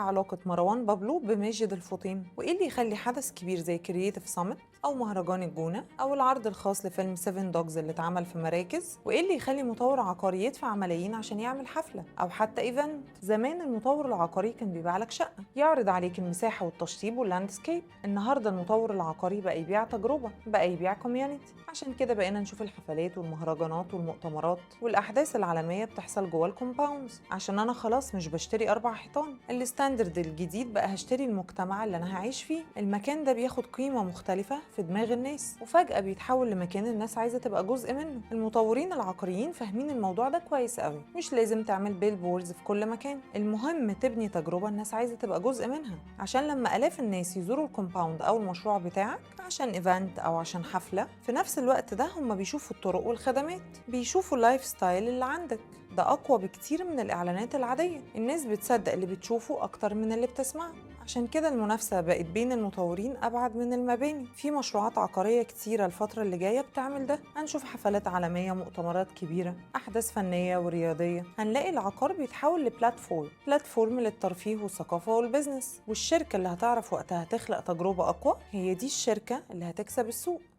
علاقة مروان بابلو بماجد الفطيم؟ وايه اللي يخلي حدث كبير زي Creative Summit او مهرجان الجونة او العرض الخاص لفيلم 7 Dogs اللي اتعمل في مراكز؟ وايه اللي يخلي مطور عقاري يدفع ملايين عشان يعمل حفلة او حتى event؟ زمان المطور العقاري كان بيبيع لك شقة، يعرض عليك المساحة والتشطيب وال landscape. النهارده المطور العقاري بقى يبيع تجربة، بقى يبيع community. عشان كده بقينا نشوف الحفلات والمهرجانات والمؤتمرات والاحداث العالمية بتحصل جوه ال compounds، عشان انا خلاص مش بشتري اربع حيطان. ال standard الجديد بقى هشتري المجتمع اللي انا هعيش فيه. المكان ده بياخد قيمة مختلفة في دماغ الناس، وفجأة بيتحول لمكان الناس عايزة تبقى جزء منه. المطورين العقاريين فاهمين الموضوع ده كويس قوي. مش لازم تعمل billboards في كل مكان، المهم تبني تجربة الناس عايزة تبقى جزء منها، عشان لما آلاف الناس يزوروا ال compound أو المشروع بتاعك عشان event أو عشان حفلة، في نفس الوقت ده هم بيشوفوا الطرق والخدمات، بيشوفوا ال lifestyle اللي عندك. ده أقوى بكتير من الإعلانات العادية. الناس بتصدق اللي بتشوفه أكتر من اللي بتسمعه. عشان كده المنافسة بقت بين المطورين أبعد من المباني. في مشروعات عقارية كتيرة الفترة اللي جاية بتعمل ده. هنشوف حفلات عالمية، مؤتمرات كبيرة، أحداث فنية ورياضية. هنلاقي العقار بيتحول ل platform، platform للترفيه والثقافة وال business. والشركة اللي هتعرف وقتها تخلق تجربة أقوى هي دي الشركة اللي هتكسب السوق.